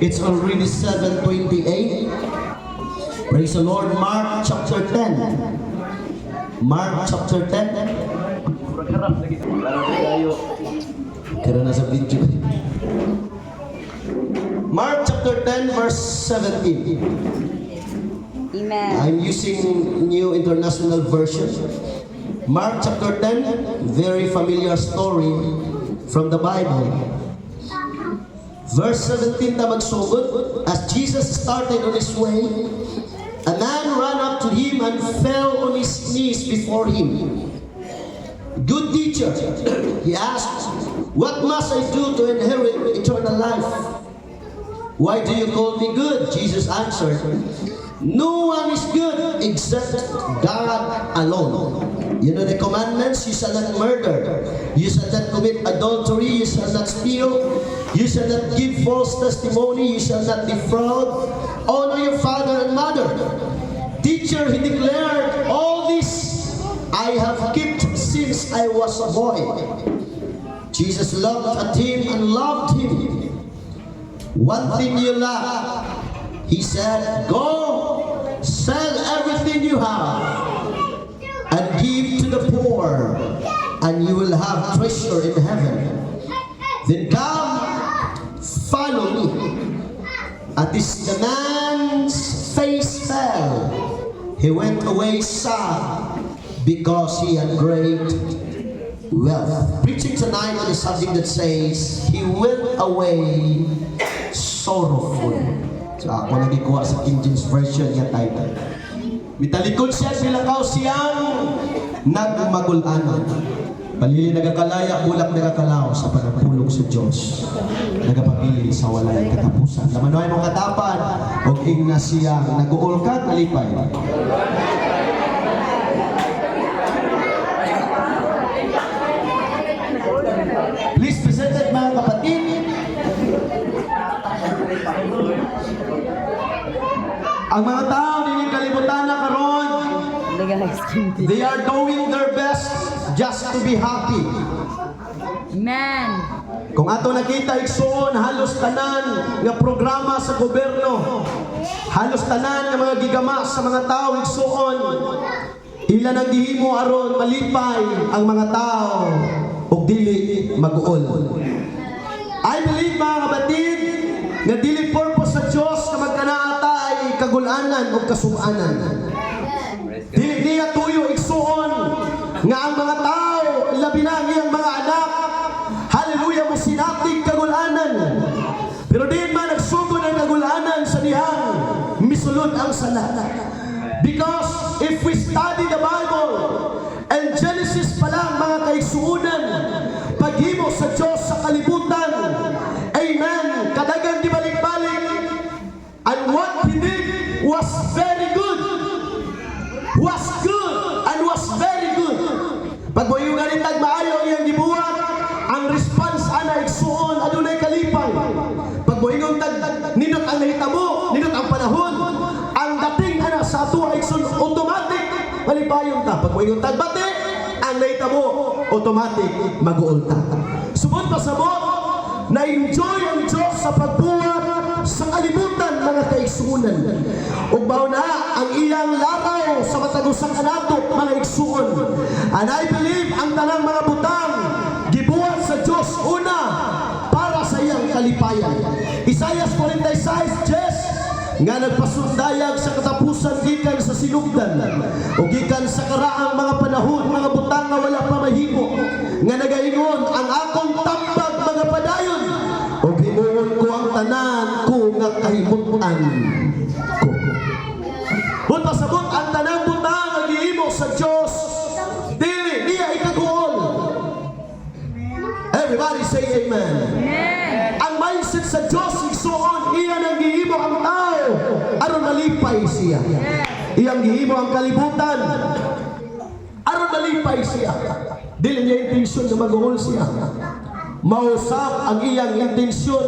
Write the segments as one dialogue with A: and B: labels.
A: It's already 7:28. Praise the Lord. Mark chapter 10. Mark chapter 10. Kaya na sa video. Mark chapter 10 verse 17.
B: Amen.
A: I'm using New International Version. Mark chapter 10, very familiar story from the Bible. Verse 17 na magsugod, "As Jesus started on his way, a man ran up to him and fell on his knees before him. 'Good teacher,' he asked, 'what must I do to inherit eternal life?' 'Why do you call me good?' Jesus answered. 'No one is good except God alone. You know the commandments: you shall not murder, you shall not commit adultery, you shall not steal, you shall not give false testimony, you shall not defraud, honor your father and mother.' 'Teacher,' he declared, 'all this I have kept since I was a boy.' Jesus looked at him and loved him. 'One thing you lack,' he said. 'Go, sell everything you have and give to the poor, and you will have treasure in heaven. Then come, follow me.' At this, the man's face fell. He went away sad because he had great wealth." Preaching tonight on a subject that says, "He went away sorrowful." So ako nagikuha sa King James Version nga title. Mitalikod siya, milakaw siyang nagmagulanan. Palili nagakalaya, bulak nagakalaw sa panagpulong sa Diyos. Nagapabilin sa walay katapusan. Lamanoy mong katapan, og ingna siyang nag-uol ka, nalipay. Please present it, mga kapatid. Ang mga tao nining kalibutan na karon, they are doing their best just to be happy.
B: Amen.
A: Kung ato nakita, igsuon, halos tanan nga programa sa gobyerno, halos tanan nga mga gigama sa mga tao, igsuon, ila nang gihimo aron malipay ang mga tao ug dili mag-uol. I believe, mga kapatid, nga dili purpose sa Dios nga magkanaata ay kagulanan o kasubanan. Dili niya tuyo, igsuon, nga ang mga tao, labi na ang iyang mga anak, hallelujah, mo sinatig kagulanan. Pero diin man nagsugod ang kagulanan? Sa dihang misulod ang sala. Because if we study the Bible, and Genesis pa lang, mga kaigsuunan, paghimo sa Diyos sa kalibutan, amen, kadagan di balik-balik, and what He did was very good. Was good and was very good. Pag mo ganitag maayo ang iyang gibuhat, ang response ana, igsuon, adunay kalipay. Pag moingon tag nindot ang nahitabo, nindot ang panahon, ang dating ana sa ato, igsuon, automatic malipayon ta. Pag moingon tag bati ang nahitabo, automatic mag-uol ta. Sumod pasabot, na-enjoy ang Diyos sa pagbuhat sa kalibutan, mga kaigsuonan. Ug mao na ang iyang laraw sa matag usa kanato, mga igsuon. And I believe ang tanang mga butang gibuhat sa Diyos una para sa iyang kalipayan. Isaiah 46:10 nga nagpasundayag sa katapusan gikan sa sinugdan o gikan sa karaang mga panahon, mga butang nga wala pa mahimo, nga nagaingon, "Ang akong tambag mga padayon ug himuon ko ang tanan ko nga kahimutan ko." Kung pasabot, ang tanang butang nga gihimo sa Dios, dili niya ikaguol. Everybody say amen.
B: Amen.
A: Ang mindset sa Diyos, igsuon, iya nang gihimo ang tao aron malipay siya. Iyang gihimo ang kalibutan aron malipay siya. Dili niya intensyon na mag-uol siya. Mausap ang iyang intensyon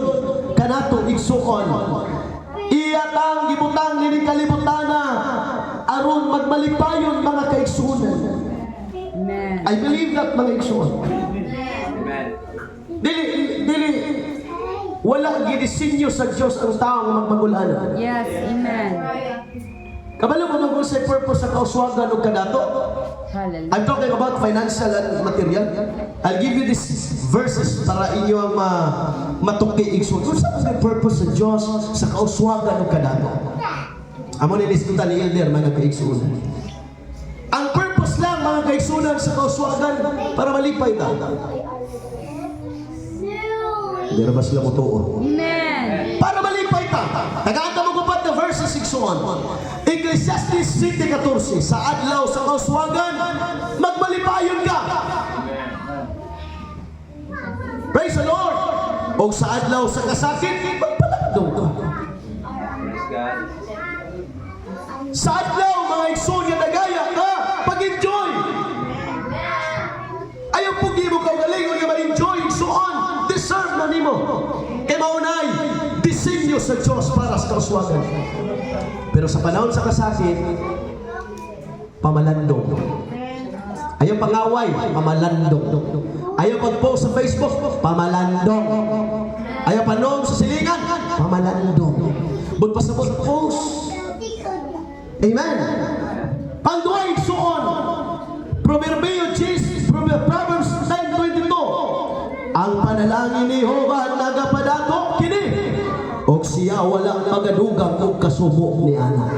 A: kanato, igsuon. Iya tang gibutang nining kalibutana aron magmalipayon, mga kaigsuonan.
B: Amen.
A: I believe that, mga igsuon. Dili dili Wala gidisenyo sa Diyos ang taong magmagulanan.
B: Yes. Amen.
A: Kabalo mo nung sa purpose sa kauswagan o kadato?
B: Hallelujah.
A: I'm talking about financial and material. I'll give you these verses para inyo ang matuki igsoon. Kung sa may purpose sa Diyos sa kauswagan o kadato. Amo ni nisgutan ni Elder, mga kaigsuonan. Ang purpose lang, mga kaigsuonan, sa kauswagan para malipay ta. Hindi ra ba sila motuo?
B: Amen.
A: Para malipay ta. Tagaan mo gubat na verses, igsoon. Ecclesiastes 7:14, sa adlaw sa kauswagan, magmalipayon ka. Praise the Lord. O sa adlaw sa kasakit, magpalandong ka.
C: Praise God.
A: Sa adlaw, mga igsoon, nga nagaya ka, pag-enjoy. Ayaw pugi mo kaugalingon nga ma-enjoy, igsoon. Deserve na nimo. Kay maunay, disenyo sa Diyos para sa kauswagan. Pero sa panahon sa kasakit, pamalandong. Ayaw pangaway, pamalandong. Ayaw pag-post sa Facebook, pamalandong. Ayaw panom sa silingan, pamalandong. But pasabot post. Amen. Pangduha, igsoon. Proverbio 10, Proverbs 10:22. Ang panalangin ni Jehova nagapadato kini. Og siya wala magadugang og kasubo ni ana.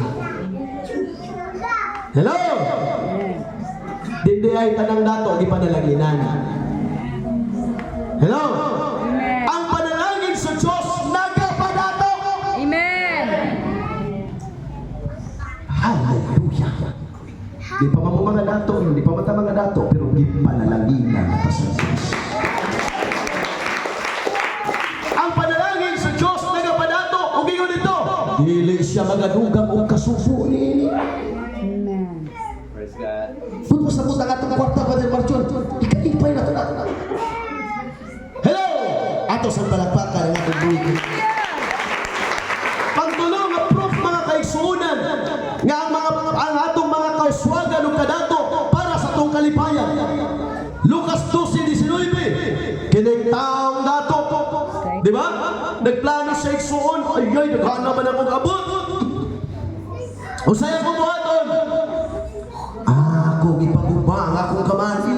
A: Hello? Dindi ay tanang dato di panalanginan. Hello?
B: Amen.
A: Ang panalangin sa Diyos nagapadato.
B: Amen.
A: Hallelujah. Di pa man mo mga dato, di pa man ta mga dato, pero di panalanginan na sa Diyos. Ang panalangin sa Diyos nagapadato, ug ingon dito, dili siya magadugang og kasubo niini.
B: Amen.
C: Praise God.
A: Puto sa butang atong kwarta pa din, Marchon. Ikalipay na to na. Hello! Ato sa palakpakan ang atong buhay. Pangtulo nga proof, mga kaigsuonan, nga ang atong mga kauswagan ug kadato para sa atong kalipayan. Lucas 12:19. Kining taong dato, di ba? Nagplano sa igsuon, ay ay daghan naman akong abot. Unsay akong buhaton? Ako gipaguba ang akong kamani.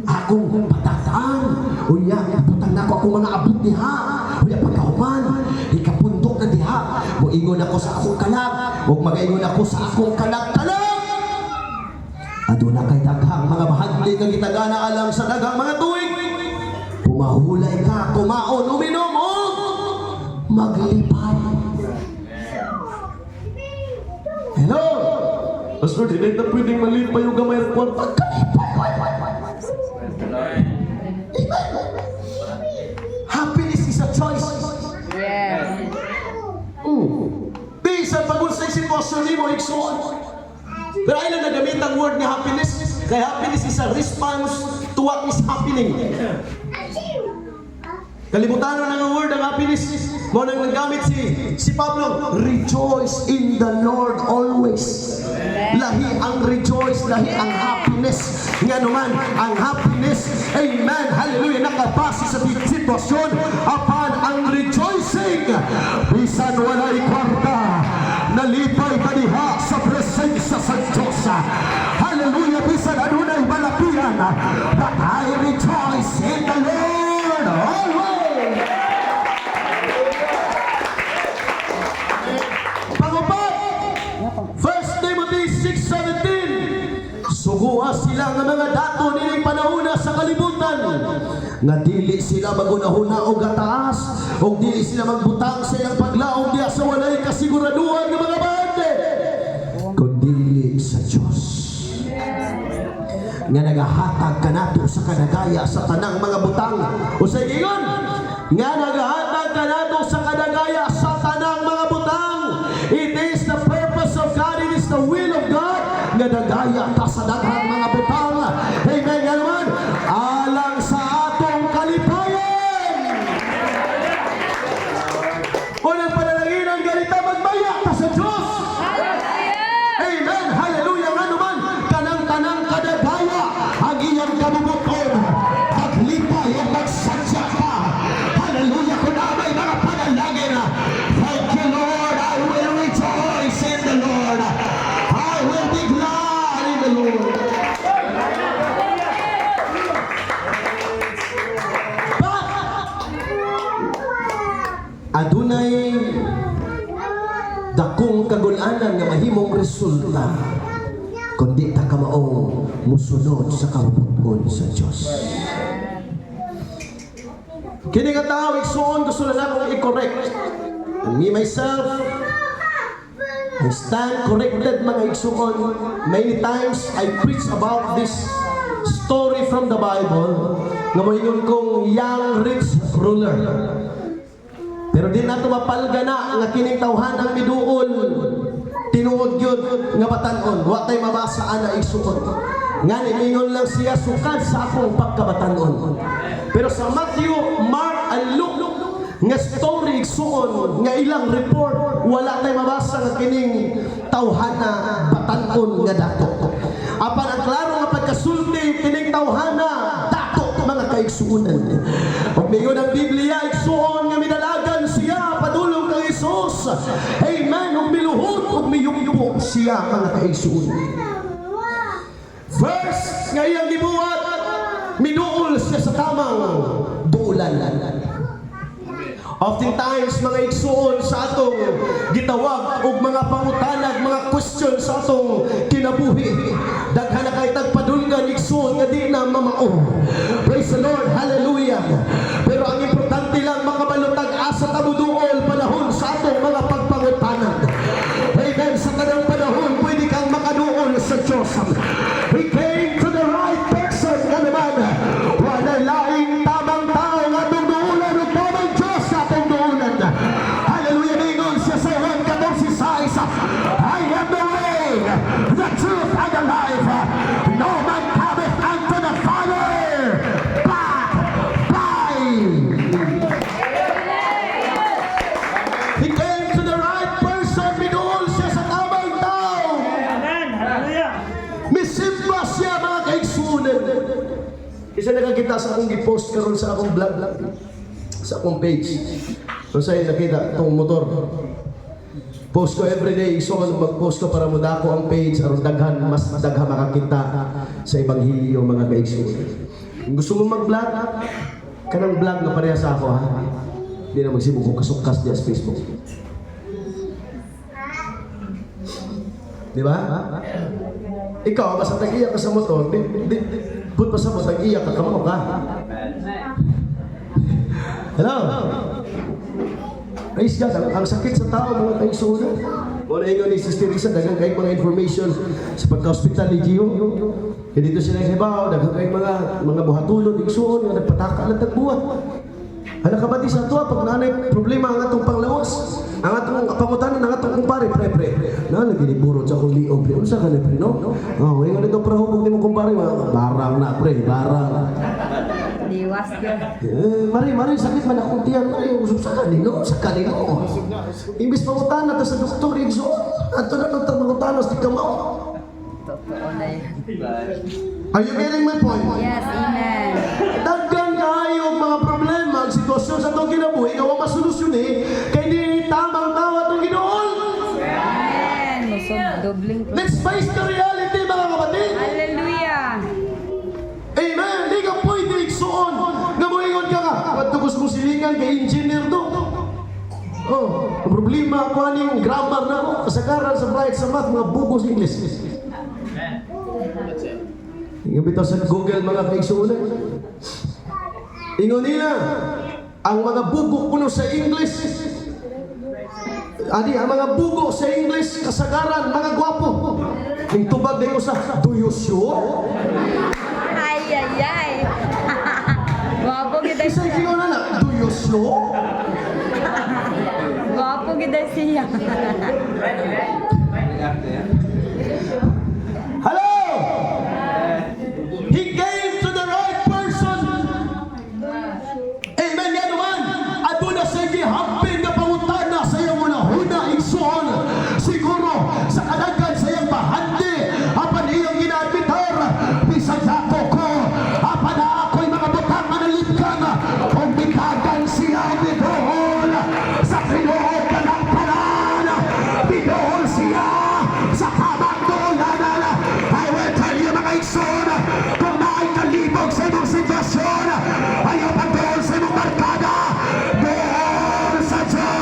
A: Akong patataan. Unya, butang nako akong mga abot diha. Unya, pagkahuman, ikapundok na diha. Moingon ako sa akong kalag. Ug magaingon ako sa akong kalag. Kalag! Aduna kay daghang mga bahagli nga gitagana alang sa daghang mga tuig. Pumahulay ka, kumaon, uminom, og maglipay. Hello? Pastor, hindi na pwedeng malipay yung gamay ng kwarta. Kalipay!
C: Praise the Lord.
A: Amen! Happiness is a choice.
B: Yes.
A: Bisan pag unsay sitwasyon nimo, igsoon. Pero ay lang nagamit ang word nga happiness. Kay happiness is a response to what is happening. Kalimutan na ang word ang happiness. Mo nang naggamit si Pablo, "Rejoice in the Lord always." Lahi ang rejoice, lahi ang happiness. Nga naman, ang happiness, amen, hallelujah, nakabase sa sitwasyon apan ang rejoicing, bisan walay kwarta, nalipay ka diha sa presensya sa Diyos. Hallelujah, bisan adunay malapian, but I rejoice in the Lord always. Pangupat, 1 Timothy 6:17. Sugua sila nga mga dato nining panahona sa kalibutan nga dili sila magunahuna og gataas og dili sila magbutang sa ilang paglaom diha sa walay kasiguraduhan nga mga bande, kundili sa Dios nga nagahatag kanato sa kadagaya sa tanang mga butang. O sa ingon nga nagahatag kanato sa kadagaya sa tanang mga butang. It is the purpose of God, it is the will of God nga dagaya ta sa daghang mga butang. Amen. Nga naman, alang sa atong kalipayan. Unang panalangin ganita, magmaya ta sa Diyos. Amen. Hallelujah. Nga naman, kanang tanang kadagaya ang iyang kabubuton. Maglipay at magsadya ka. Hallelujah. Adunay dakong kagulanan nga mahimong resulta kung di ta kamao musunod sa kabubut-on sa Dios. Kini nga tao, igsuon, gusto na akong i-correct. And me myself, I stand corrected, mga igsuon. Many times I preach about this story from the Bible nga moingon kong young rich ruler. Pero di nato mapalgana nga kining tawhanang miduol tinuod gyud nga batan-on. Wa tay mabasa ana, igsuon. Ngani ingon lang siya, "Sukad sa akong pagkabatan-on." Pero sa Matthew, Mark, and Luke nga story, igsuon, nga ilang report, wala tay mabasa nga kining tawhana batan-on nga dato. Apan ang klaro nga pagkasulti, kining tawhana dato, mga kaigsuonan. Ug miingon ang Biblia, igsuon, nga midalagan siya padulong kang Jesus. Amen. Ug miluhod ug miyumpo siya, mga kaigsuonan. First nga iyang gibuhat, miduol siya sa tamang duulan. Oftentimes, mga igsuon, sa atong gitawag og mga pangutanag, mga question sa atong kinabuhi, daghan na kay tagpadulngan, igsuon, nga di na mamao. Praise the Lord, hallelujah. Pero ang importante lang, makabalo tag asa ta moduol panahon sa atong mga pagpangutanag. Amen. Sa tanang panahon, pwede kang makaduol sa Diyos. He came to the right person nga naman. Wala laing tamang tao nga atong duulan o tamang Diyos sa atong duulan. Hallelujah. Ningon siya sa Juan 14:6, "I am the way, the truth, and the life. No man cometh unto the Father but by me." He came to the right person. Miduol siya sa tamang tao.
D: Amen. Hallelujah.
A: Misimba siya, mga kaigsunan. Isa nakakita sa akong gipost karon sa akong vlog, sa akong page. Kung sa'yo nakita itong motor. Post ko everyday. So mag-post ko para mudako ang page aron daghan, mas daghan makakita sa ebanghelyo, mga kaigsunan. Kung gusto mo mag-vlog, kanang vlog na pareha sa ako ha. Hindi na magsibok kong kasukas diya sa Facebook. Di ba? Ikaw, basta tag-iya ka sa motor, di, put pa sa mo, tag-iya ka, kamao ka. Hello? Praise God. Ang sakit sa tao, mga kaigsunan. Wala ingon ni Sister Risa, daghang kayong mga information sa pagka-hospital ni Gio. Kaya dito sila hibaw, daghang kayong mga buhatulon, igsuon, nga nagpataka lang tagbuhat. Hala ka ba di sa ato, pag nanay problema ang atong panglawas, ang atong pangutanan, ang atong kumpare, "Pre, pre, na lagi ni burot sa akong liog, pre, unsa ka ni pre, no?" Oh, ingon nito, prahubog nimo kumpare, "Barang na, pre, barang."
B: Diwas yun.
A: "Eh, mari, mari, sakit man akong tiyan, mari, usap sa kanino, sa kanino." Imbis pangutana ta sa doktor, igso, ato na nung pangutana, di ka mao.
B: Totoo na yun.
A: Are you getting my point?
B: Yes, amen.
A: Daghan kaayo ang mga problema, ang sitwasyon sa atong kinabuhi, nga wa masolusyon eh, kay di tamang tao atong giduol.
B: Amen. Musog, dobling.
A: Let's face the reality, mga kapatid.
B: Hallelujah.
A: Amen. Di ka pwede, igsuon, nga moingon ka nga, "Kadto ko sa kong silingan kay engineer do. Oh, ang problema ako aning grammar na ako, kasagaran sa bright sa math, mga bugos English." Ingon bitaw sa Google, mga kaigsuonan. Ingon nila, ang mga bugo kuno sa English, adi, ang mga bugo sa English, kasagaran, mga gwapo. Ning tubag din ko sa, "Do you sure?"
B: Ay, ay, ay. Gwapo gid
A: Isa
B: siya.
A: ingon na, "Do you sure?"
B: Gwapo gid siya.
A: Hello! He came to the right person. Amen nga naman. Aduna sa gihapin nga pangutana sa iyang hunahuna, igsuon. Siguro sa kadaghan sa iyang bahandi apan iyang ginaadmitar, "Bisag dako ko, apan ako'y mga butang nga nalipkan." Ug mitagan siya, miduol sa tinuod kanang tanan. Miduol siya sa tamang duulanan. I will tell you, mga igsoon, kung naay kalibog sa imong sitwasyon, ayaw pagduol sa imong barkada, duol sa Diyos.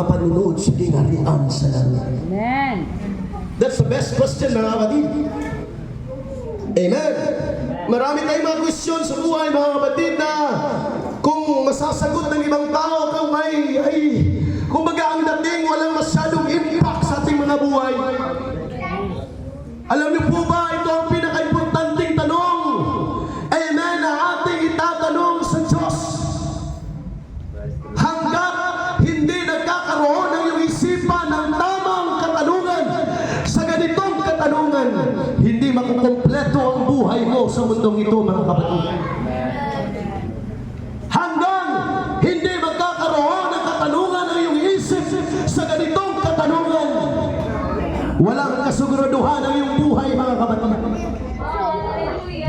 A: makapanunod sa gingharian sa langit?
B: Amen.
A: That's the best question, mga kapatid. Amen. Marami tayong mga question sa buhay, mga kapatid, na kung masasagot ng ibang tao, kung ay, kumbaga ang dating, walang masyadong impact sa ating mga buhay. Alam niyo po ba, ito ang pinaka-importanteng tanong, amen, na ating itatanong sa Diyos. Hanggat hindi nagkakaroon ng iyong isipan ng tamang katanungan sa ganitong katanungan, hindi makukompleto ang buhay mo sa mundong ito, mga kapatid. Hanggang hindi magkakaroon ng katanungan ng iyong isip sa ganitong katanungan, walang kasiguraduhan ang iyong buhay, mga kapatid.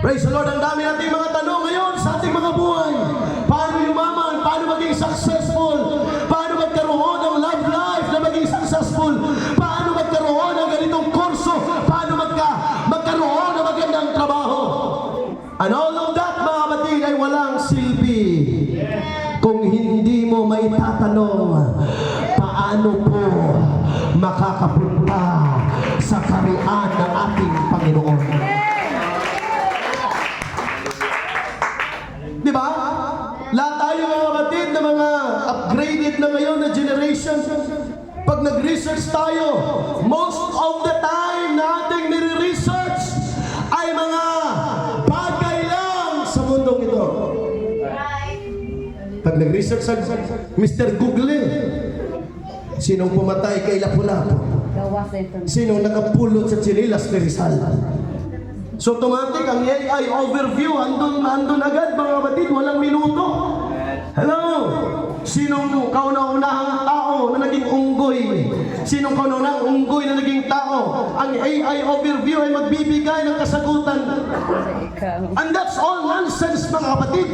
A: Praise the Lord, ang dami nating mga tanong ngayon sa ating mga buhay. Paano yumaman? Paano maging successful? Paano magkaroon ng love life na maging successful? Paano magkaroon ng ganitong kurso? Paano magkaroon ng magandang trabaho? And all of that, mga kapatid, ay walang silbi kung hindi mo maitatanong, paano po makakapunta sa kaharian ng ating Panginoon? Di ba? Lahat tayo, mga kapatid, na mga upgraded na ngayon na generation, pag nag-research tayo, most of the time na ating nire-research ay mga bagay lang sa mundong ito. Pag nag-research sa Mr. Google, sinong pumatay kay Lapu-Lapu?
B: Gawas sa information.
A: Sinong nakapulot sa tsinelas ni Rizal? So automatic, ang AI overview, andun, andun agad, mga kapatid, walang minuto. Hello? Sinong kauna-unahang tao na naging unggoy? Sinong kauna-unahang unggoy na naging tao? Ang AI overview ay magbibigay ng kasagutan.
B: Sa ikaw.
A: And that's all nonsense, mga kapatid,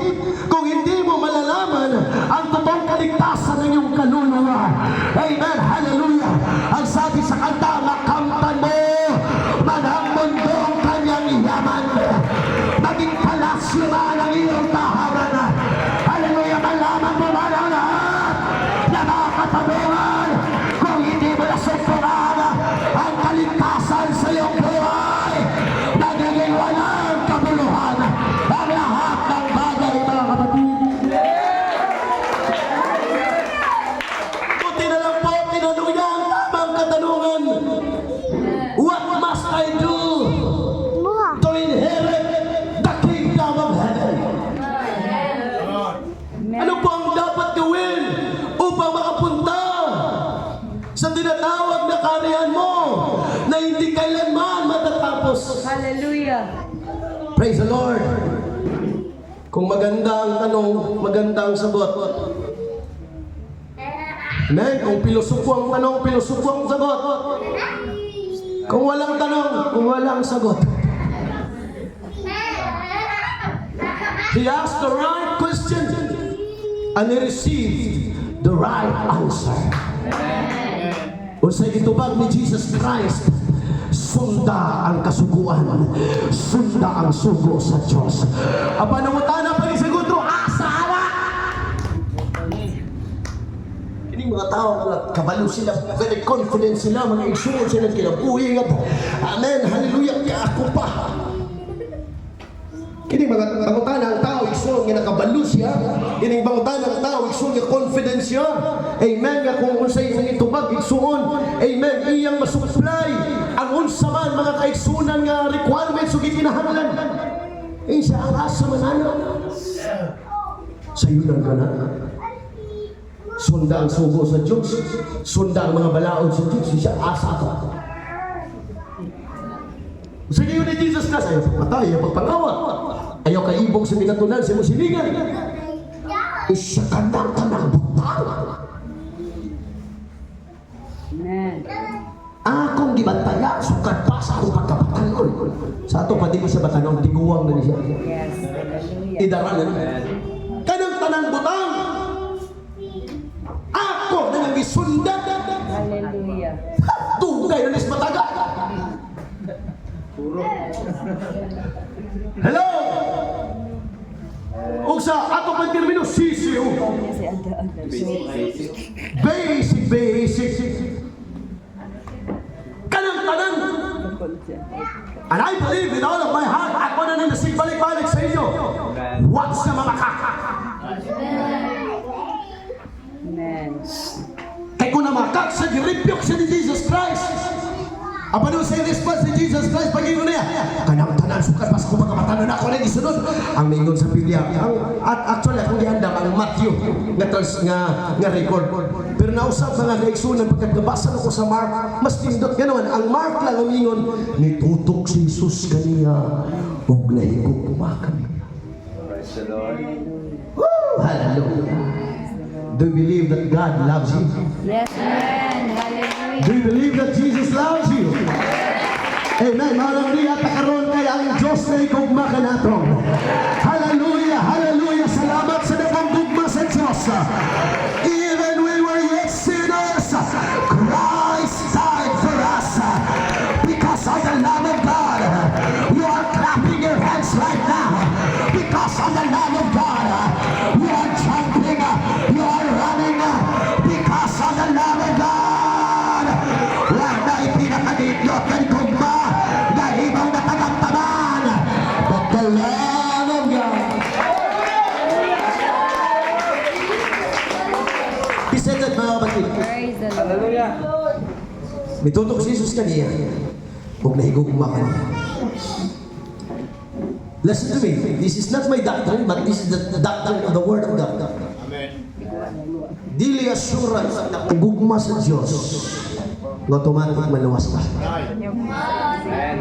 A: kung hindi mo malalaman ang totoong kaligtasan ng iyong kaluluwa. Amen. Hallelujah. Ang sabi sa kanta, makamtan mo man ang mundo ang kanyang yaman, maging palasyo man ang iyong tahanan. Hallelujah. Malaman mo man ang lahat na mga katanungan, kung hindi mo nasumpungan ang kaligtasan sa iyong buhay, nagiging walang kabuluhan ang lahat ng bagay, mga kapatid. Buti na lang po, tinanong niya ang tamang katanungan. What must I do to inherit the kingdom of heaven? Ano po ang dapat gawin upang makapunta sa tinatawag na kaharian mo na hindi kailanman matatapos?
B: Hallelujah.
A: Praise the Lord. Kung maganda ang tanong, maganda ang sagot. Amen? Kung pilosopo ang tanong, pilosopo ang sagot. Kung walang tanong, kung walang sagot. He asked the right question and he received the right answer. Unsay gitubag ni Jesus Christ? Sunda ang kasuguan. Sunda ang sugo sa Diyos. Apan nangutana pa ni Segundro, asa ana? Kining mga tao nga kabalo sila, very confident sila, mga igsuon sila kinabuhi nga. Amen, hallelujah, ako pa. Kining mga pangutana ang tao igsuon nga nakabalo siya. Kining pangutana ang tao igsuon nga confident siya. Amen, nga kung unsay imong itubag, igsuon. Amen, iyang masupply ang unsa man mga kaigsunan nga requirements ug gikinahanglan. Eh siya, ang asa man ana? Sayunan ka na. Sunda ang sugo sa Diyos. Sunda ang mga balaod sa Diyos. Siya, asa ka? Sige yun ni Jesus Christ, ayaw pagpatay, ayaw pagpangawat. Ayaw kaibog sa minatunan, sa imong silingan. Isa ka ng tanang butang.
B: Amen.
A: Akong gibantaya, sukad pa sa akong pagkabatanon. Sa ato, pwede mo sa batanon, tiguang na niya.
B: Yes. Hallelujah.
A: Idaran na niya. Kanang tanang butang. Ako na nang gisundan.
B: Hallelujah.
A: Dugay na nis mataga. Hello? Ug sa ato pang termino, sisiw.
B: Si Ada Ada.
C: Basic, basic.
A: Basic, basic. And I believe with all of my heart, ako na nang balik-balik sa inyo. Wa siya mamakak.
B: Amen.
A: Kay kung namakak siya, gi-rebuke siya ni Jesus Christ. Apan sa response ni Jesus Christ, pag-ingon niya, "Kanang tanan, sukad pa sa akong pagkabatanon, ako na gisunod." Ang mingon sa Biblia, at actually, akong giandam ang Matthew nga record. Pero nausap, mga kaigsunan, pagkagabasa ko sa Mark, mas nindot ganoon. Ang Mark lang ang mingon, nitutok si Jesus kaniya, ug nahigugma kaniya.
C: Praise the Lord.
A: Woo! Hallelujah. Do you believe that God loves you?
B: Yes, amen. Hallelujah.
A: Do you believe that Jesus loves you? Amen. Malang niya karon kay ang Diyos na igugma kanato. Hallelujah, hallelujah. Salamat sa dakong gugma sa Diyos. Even we were yet sinners, Christ died for us. Because of the love of God, you are clapping your hands right now. Because of the love of God, you are jumping, you are running. Because of the love of God. Wala ipinakadindot ng gugma na ibang natagamtaman. But the love of God. Be seated, mga kapatid.
B: Praise the Lord.
C: Hallelujah.
A: Mitutok si Jesus kaniya ug nahigugma kaniya. Listen to me. This is not my doctrine, but this is the doctrine of the Word of God. Dili assurance na kung gugma sa Diyos, nga automatic maluwas ka.
C: Amen.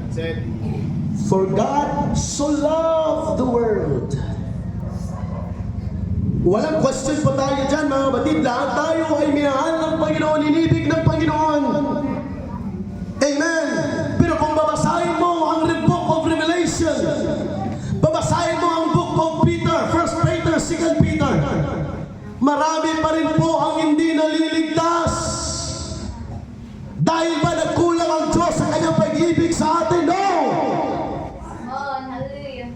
D: That's it.
A: For God so loved the world. Walang question pa tayo dyan, mga kapatid. Lahat tayo ay minahal ng Panginoon, inibig ng Panginoon. Amen. Pero kung babasahin mo ang Book of Revelation, babasahin mo ang Book of Peter, 1 Peter, 2 Peter, marami pa rin po ang hindi naliligtas. Dahil ba nagkulang ang Diyos sa kanyang pag-ibig sa atin? No!
E: On, hallelujah.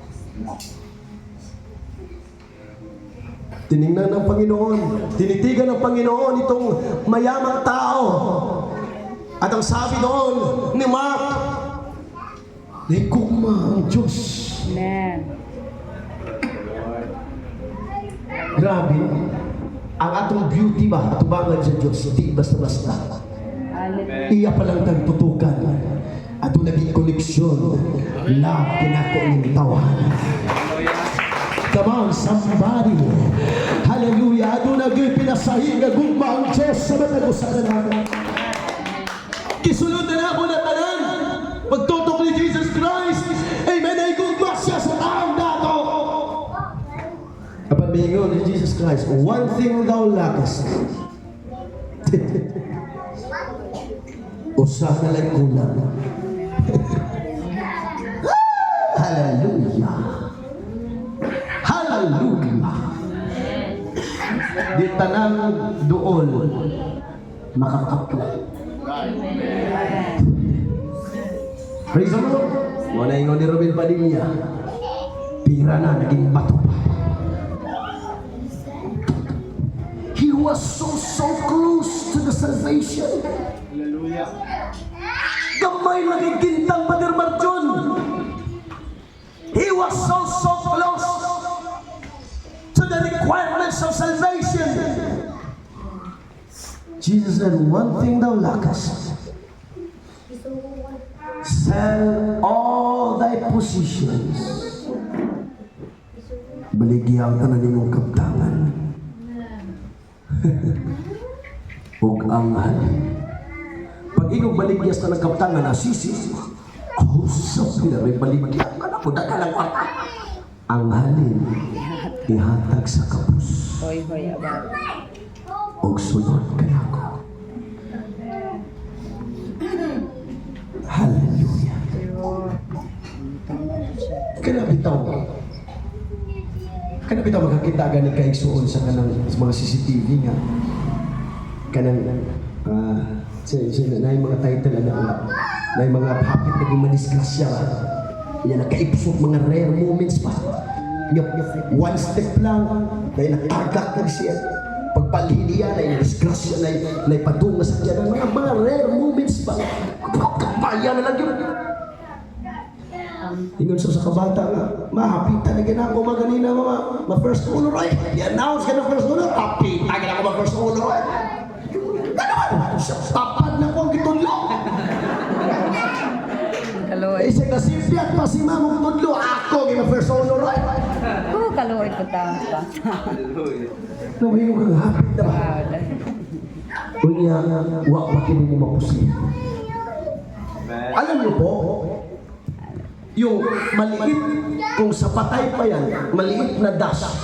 A: Tiningnan ng Panginoon, tinitigan ng Panginoon itong mayamang tao. At ang sabi doon ni Mark, nahigugma ang Diyos.
B: Amen.
C: Lord.
A: Grabe, no? Ang atong beauty ba, atubangan sa Diyos, di basta-basta.
B: Hallelujah.
A: Iya pa lang tagtutukan. Ato naging koneksyon. Love, kinako ng tawhana.
C: Hallelujah.
A: Come on, somebody. Hallelujah. Aduna gyud pinasahi nga gugma ang Diyos sa matag usa kanato. Gisulod na nako na tanan. Pagtutok ni Jesus Christ. Amen. Ay gugma siya sa taong dato. Apan miingon ni Jesus Christ, "One thing thou lackest." Usa na lang kulang. Hallelujah. Hallelujah. Di tanang duol makakapla. Praise the Lord. Wala ingon ni Robin Padilla. Pira na, naging bato pa. He was so, so close to the salvation.
D: Hallelujah.
A: Gamay lang kay gintang, Pader Marjon. He was so, so close to the requirements of salvation. Jesus said, "One thing thou lackest. Sell all thy possessions. Baligya ang tanan nimong kabtangan. Ug ang halin." Pag ingong baligya sa tanang kabtangan, asisi. Oh, so, may baligya ka na ko, daghan ang kwarta. Ang halin, ihatag sa kapos.
B: Hoy, hoy, about.
A: Og sunod kanako. Hallelujah. Kana bitaw makakita gani kaigsuon sa kanang sa mga CCTV nga kanang sa na mga title ana nga na mga hapit naging madisgrasya ba. Yan nakaipsok, mga rare moments pa. Nga, one step lang dahil nakargak na siya. Pagpalhin niya na disgrasya na na ipadung na sakyanan, mga rare moments ba. Ila na lang yun. Ingon sa kabata nga, "Ma, hapita na gina ako maganina, mama. Ma first honor ay." I-announce ka na first honor. Hapita gina ako ma first honor ay. Ano man? Tapad na ko ang gitudlo.
B: Kaluoy.
A: Eh, siya nasipyat pa si ma'am ang tudlo. Ako gi ma first honor ay.
B: Oh, kaluoy po taon pa.
C: Hallelujah.
A: Naway mo kang hapit na ba?
B: Wow.
A: Unya, wa pa kini mo mapusi.
C: Amen.
A: Alam niyo po, yung maliit, kung sa patay pa yan, maliit na dust.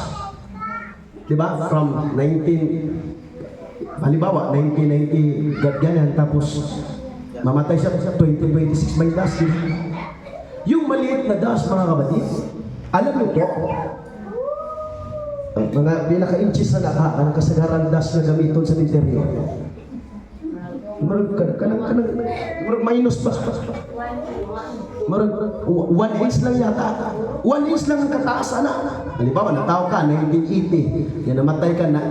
A: Di ba? From 19, halimbawa, 1990, ganyan, tapos mamatay siya 2026, may dust. Di ba? Yung maliit na dust, mga kapatid, alam niyo po, ang mga pinaka-inches na naka, ang kasagaran dust na gamiton sa interior. Murag kanang kanang murag minus pa. Murag 1 inch lang yata. 1 inch lang ang kataas ana. Halimbawa, natao ka 1980, yan namatay ka na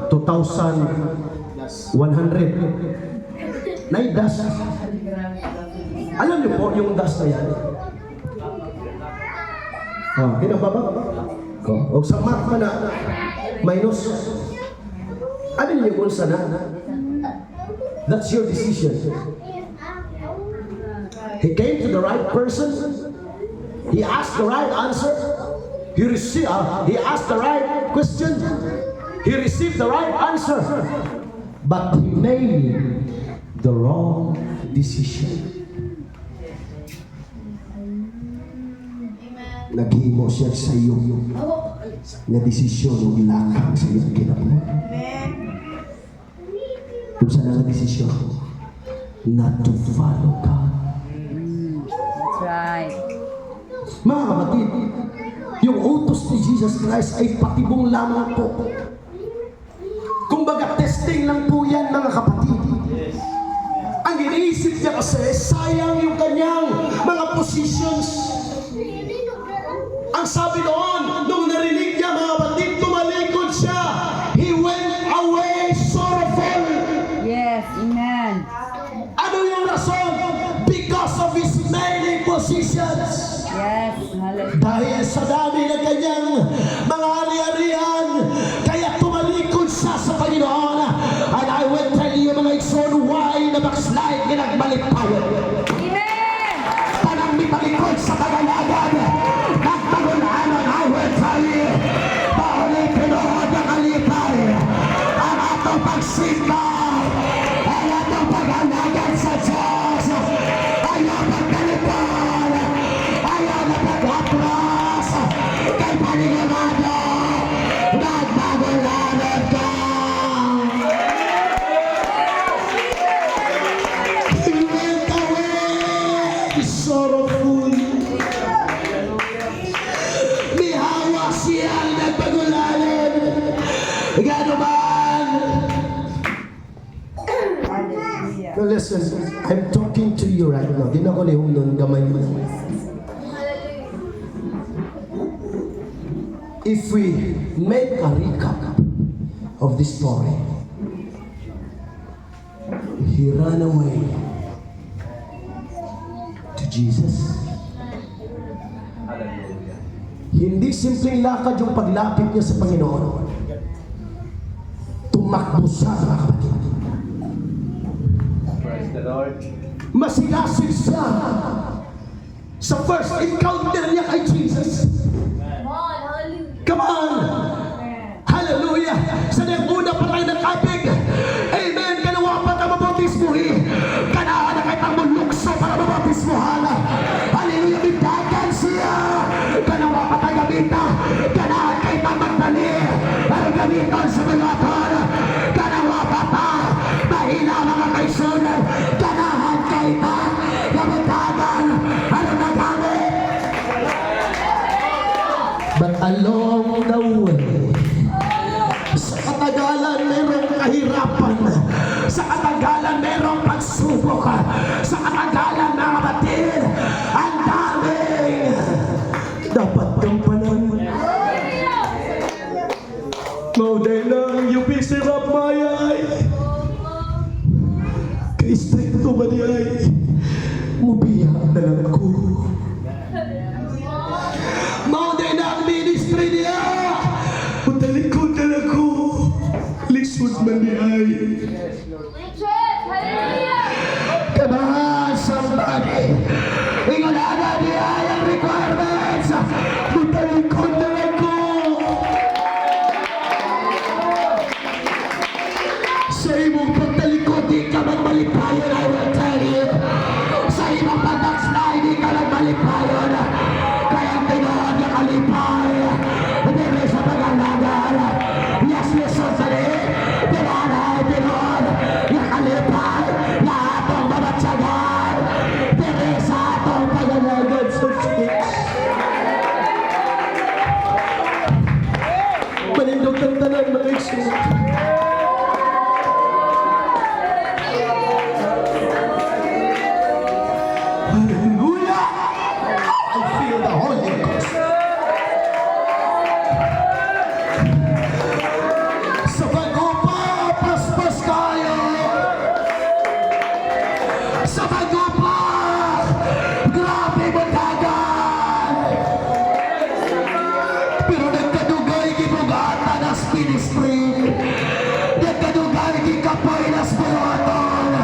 A: 2100. Nay dust. Alam niyo po yung dust na yan. Oh, kinababa. Oh, og sa math pa na minus. Ano niyo kung sana? That's your decision. He came to the right person. He asked the right answer. He asked the right question. He received the right answer. But he made the wrong decision. Naghimo siya sa iyo na desisyon o gilakang sa iyong kinabuhi. Kung saan ang desisyon? Not to follow God.
B: That's right.
A: Mga kapatid, yung utos ni Jesus Christ ay patibong lamang po. Kumbaga, testing lang po yan, mga kapatid. Ang iniisip niya kasi, sayang yung kanyang mga positions. Ang sabi doon, nung narinig niya, mga kapatid, tumalikod siya. He went away sorrowful.
B: Yes, amen.
A: Ano yung rason? Because of his many positions.
B: Yes, hallelujah.
A: Dahil sa dami ng kanyang mga ari-arian, kaya tumalikod siya sa Panginoon. And I will tell you, mga igsoon, why na backslide nga nagmalipawon.
B: Amen.
A: Tanang mitalikod sa pag-alagad, nagpagulanon, I will tell you, pauli tinuod ang kalipay, ang atong pagsimba, ang atong pag-alagad sa Diyos, ayaw pagtalikod, ayaw na pag-atras, kay panigurado, nagpagulanon ka. He went away sorrowful. Mihawa siya nagpagulanon. Gano man.
B: Hallelujah.
A: Now listen, I'm talking to you right now. Di na ko nihumnon gamay mo. If we make a recap of this story, he ran away to Jesus.
C: Hallelujah.
A: Hindi simpleng lakad yung paglapit niya sa Panginoon. Tumakbo siya, mga kapatid.
C: Praise the Lord.
A: Masigasig siya sa first encounter niya kay Jesus.
E: Come on, hallelujah.
A: Come on! Hallelujah! Sa una pa tayo nag-apig. Amen! Kanawa pa tayo mabautismuhi. Kanaan na kahit ang mulukso para mabautismuhan. Hallelujah! Bindagan siya! Kanawa pa tayo gamita. Kanaan kay magdali. Para gamiton sa mga. Kanawa pa ta. Mahina mga kaisunan. Ganahan kay ta. Gamitagan. Ano nagamit? But along the way, sa katagalan merong kahirapan. Sa katagalan merong pagsubok. Sa katagalan, mga kapatid, ang daming dapat gampanan. Mao lang you busy up my eye. Kay stricto ba di ay? ko. Mao din na ang ministry niya. Mutalikod na lang ko. Lisod man ni ay.
E: Preach it. Hallelujah.
A: Come on, somebody. Ingon ana niya ang requirements. Mutalikod na lang ko. Sa imong pagtalikod, di ka magmalipayon, I will tell you. Sa imong pag-backslide, di ka magmalipayon. Kaya ang tinuod nga kalipay, diri sa pag-alagad. Yes, listen sa ni, tinanay, tinuod nga kalipay, nga atong mabatyagan, diri sa atong pag-alagad sa Diyos. Manindog ng tanan, mga igsoon. Hallelujah! I feel the Holy Ghost. Sa bago pa, paspas kayo. Sa bago pa, grabe mo dagan. Pero nagkadugay gibugatan as ministry. Nagkadugay gikapoy nas buluhaton.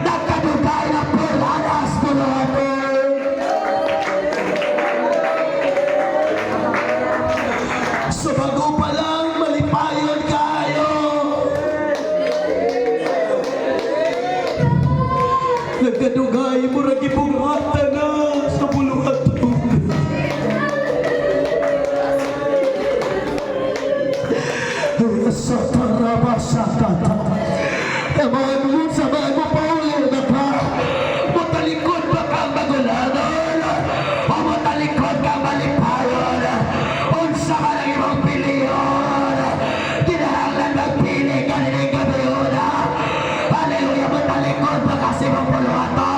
A: Nagkadugay na pulanas buluhaton. Sa bago pa lang, malipayon kayo. Nagkadugay, murag ibugatan na sa buluhaton. Satarabasakata. Tamaan mo, samaan mo, pauli na ka. Matalikod ba ka magulanon? O matalikod ka malipayon? Unsa ka lang imong piliyon? Kinahanglan magpili ka nining gabi una. Hallelujah, matalikod ba kasi mong buluhaton?